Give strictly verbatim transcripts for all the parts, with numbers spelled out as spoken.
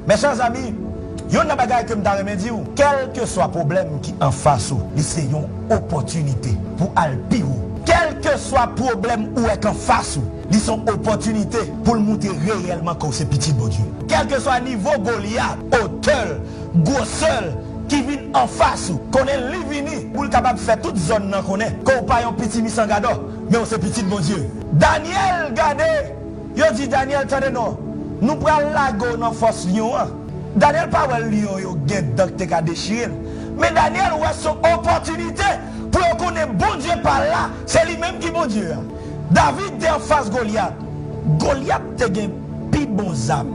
Mes chers amis, youn nan bagay ke m ta renmen di w, kèlkeswa pwoblèm ki anfas ou, li se yon opòtinite pou al pi wo. Kèlkeswa pwoblèm ou wè k anfas ou, li se yon opòtinite pou l moutre reyèlman ke w se pitit Bondye. Kèlkeswa nivo Golyat, otè l, gwosè l ki vin anfas ou, konnen li vini pou l kapab fè tout zòn nan konnen ke w pa yon pitimi san gadò, men w se pitit Bondye. Danyèl gade, yo di Danyèl, tande non, nou pral lage w nan fòs lyon an. Danyèl pa wè lyon yo gen dan k te ka dechire l. Men Danyèl wè se yon opòtinite pou yo konnen Bondye pa l la, se li menm ki Bondye a. David te anfas Golyat. Golyat te gen pi bon zam,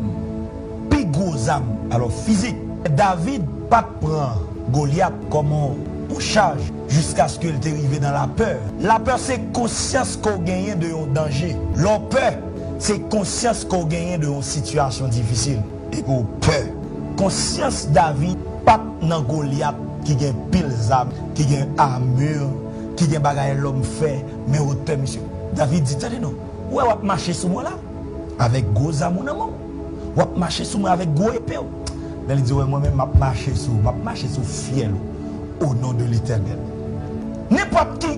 pi gwo zam, alò fizik. David pa t pran Golyat kòm yon, yon chaj jiskaske l te rive nan lapè. Lapè se konsyans ke w genyen de yon danje. Lè w pè, se konsyans ke w genyen de yon sitiyasyon difisil. Epi w pè. Konsyans David pa t nan Golyat ki gen pil zam, ki gen amè, ki gen bagay lòm fè, men otè misye. David di, tande non, ou wè w ap mache sou mwen la, avèk gwo zam ou nan men w. W ap mache sou mwen avèk gwo epe w. Men li di, wè, mwen menm, m ap mache sou ou, m ap mache sou fyèl ou, o non de Letènèl. Nenpòt ki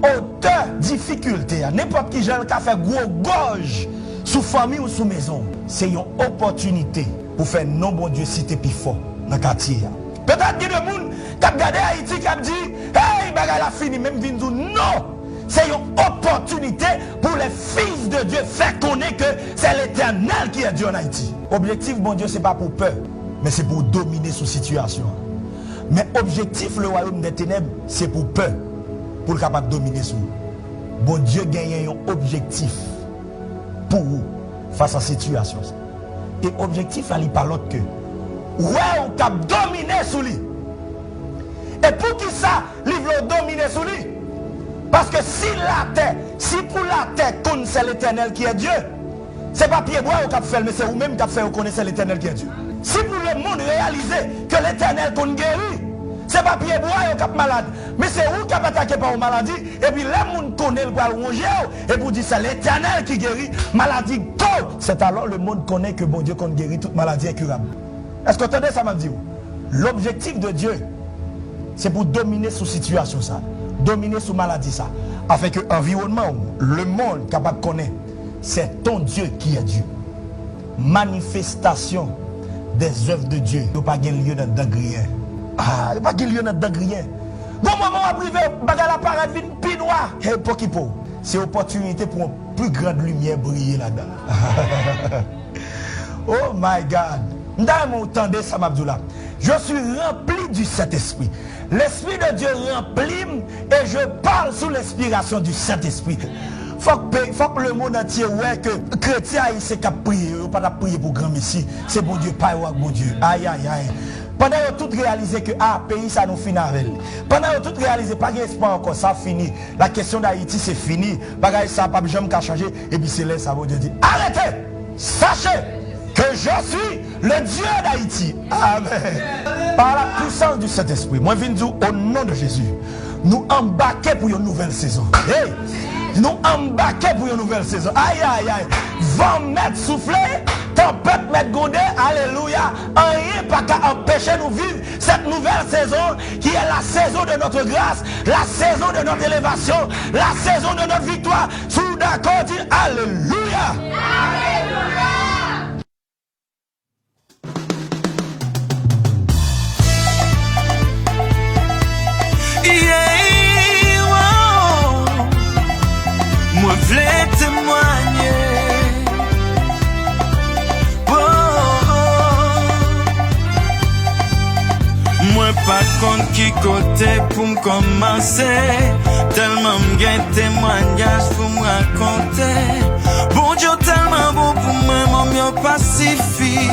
otè difikilte a, nenpòt ki jan l ka fè gwo gòj sou fanmi w, sou mezon w, se yon opòtinite pou fè non Bondye site pi fò nan katye a. Petèt gen de moun k ap gade Ayiti k ap di, hey, bagay la fini, men m vin di w non! Se yon opòtinite pou les fils de Dieu fè konnen ke c'est l'Éternel qui est Dieu en Haïti. Objektif Bondye se pa pou w pè, men se pou w domine sou sitiyasyon an. Men objektif le royaume des ténèbres se pou w pè, pou l kapab domine sou ou. Bondye genyen yon objektif pou ou fas a sitiyasyon sa. E objektif la, li pa lòt ke wè w k ap domine sou li. E poukisa li vle w domine sou li? Paske si latè, si pou latè konn c'est l'Éternel qui est Dieu, se pa pyebwa yo k ap fè l, men se ou menm k ap fè yo konnen c'est l'Éternel qui est Dieu. Si pou lemonn reyalize ke Letènèl konn geri, se pa pyebwa yo k ap malad, men se ou k ap atake pa yon maladi, epi lè moun konnen l pral wonje w, epi w di c'est l'Éternel qui guérit, maladi go! C'est alors le monde connaît que Bondye konn geri tout maladi enkirab. Èske w tande sa m ap di w? Lobjektif de Dye, se pou domine sou sitiyasyon sa, domine sou maladi sa, afin ke anviwònman w, lemonn kapab konnen c'est ton Dieu qui est Dieu. Manifestation des œuvres de Dieu, yo pa gen lye nan dan griyen. Ah, yo pa gen lye nan dan griyen. Gon moman w ap rive, bagay la parèt vin pi nwa. Hey, pokipo, se opòtinite pou yon pi grand limyè briye ladan. Oh my God! M ta renmen w tande sa m ap di w la. Je suis rempli du Saint-Esprit. L'Esprit de Dieu remplit m et je parle sous l'inspiration du Saint-Esprit. Fòk pe, fòk lemonn antye wè ke kretyen ayisyen k ap priye yo, yo pa t ap priye pou granmesi. Se Bondye pa yo ak Bondye. Ayayay. Pandan yo tout reyalize ke, ah, peyi sa nou fin avè l. Pandan yo tout reyalize pa gen espwa ankò, sa fini. La question d'Haïti, se fini. Bagay sa p ap janm ka chanje. Epi se lè sa Bondye di, arrêtez! Sachez que je suis le Dieu d'Haïti. Amen. Par la puissance du Saint-Esprit, mwen vin di w, au nom de Jésus, nou anbake pou yon nouvèl sezon. Hey! Nou anbake pou yon nouvèl sezon. Ay, ay, ay. Van mèt soufle, tanpèt mèt gwonde. Alelouya. Anyen pa ka anpeche nou viv cette nouvelle saison qui est la saison de notre grâce, la saison de notre élévation, la saison de notre victoire. Si w dakò, di alelouya. Yeah, wow. Mwen vle temwanye. Oh, oh. Mwen pa konn ki kote pou m kòmanse, tèlman m gen temwanyaj pou m rakonte. Bondye w tèlman bon pou mwen, mo m yo pa sifi.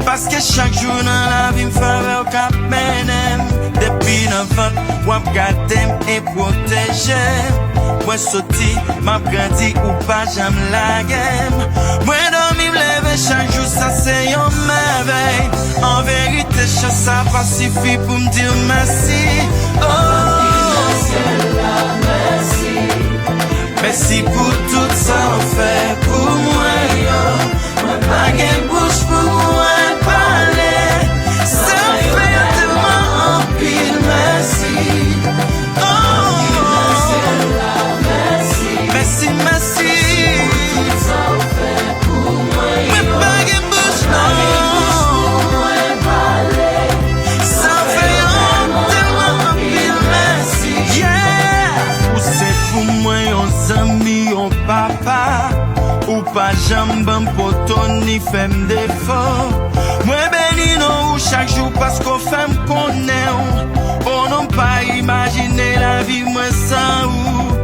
Paske chak jou nan lavi m, favè w k ap mennen m. Depi nan vant, w ap gade m e pwoteje m. Mwen soti, m ap grandi, ou pa janm lage m. Mwen dòmi, m leve chak jou, sa se yon mèvèy. An verite, chans sa pa sifi pou m di w mèsi. Oh, mèsi pou tout sa w fè pou mwen yo. Mwen pa gen bouch pou mwen pale. fè m defo. Mwen beni non ou chak jou paske w fè m konnen w. O non, m pa imajine lavi mwen san ou.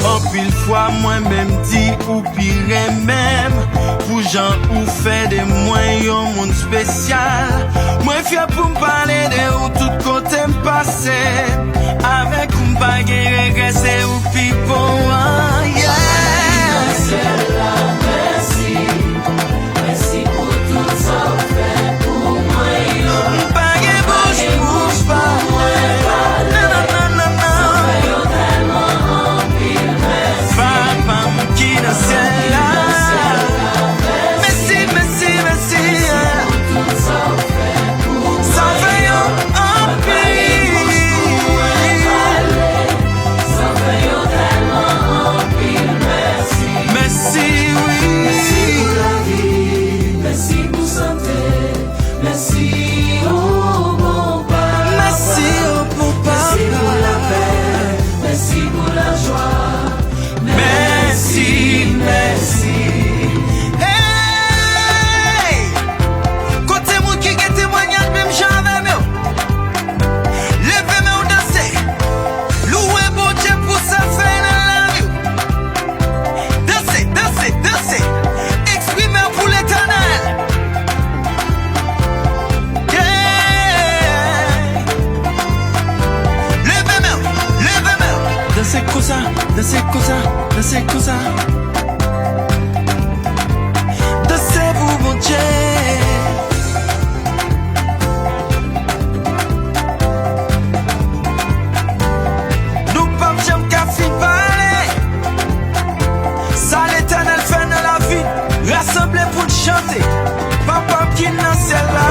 Anpil fwa mwen menm di ou pi renmen m pou jan ou fè de mwen yon moun espesyal. Mwen fyè pou m pale de ou tout kote m pase. Avèk ou m pa gen regrè, se ou pi bon an. Yeah. Syèl la, mèsi. Mèsi pou tout sa w fè pou mwen yo. M pa gen bouch pou m pale. Non, non, non, non, non. Sa fè yo tèlman anpil, mèsi. Papa m ki nan syèl la. Mèsi, mèsi, mèsi. Sa fè yo anpil. Sa fè yo tèlman anpil, mèsi. Mèsi, wi. Mèsi pou lavi, mèsi pou sante, mèsi, o bon Papa. Mèsi, o bon Papa. Mèsi pou lapè, mèsi pou lajwa. Mèsi, mèsi. Hey! Kote moun ki gen temwayaj menm jan avè m yo? Leve men w, danse. Louwe Bondye pou sa l fè nan lavi w. Danse, danse, danse. Eksprime w pou Letènèl. Yeah. Leve men w, leve men w. Danse konsa, danse konsa, danse konsa. Danse pou Bondye. Nou p ap janm ka fin pale. Sa Letènèl fè nan lavi n, rasanble pou n chante. Papa m ki nan syèl la,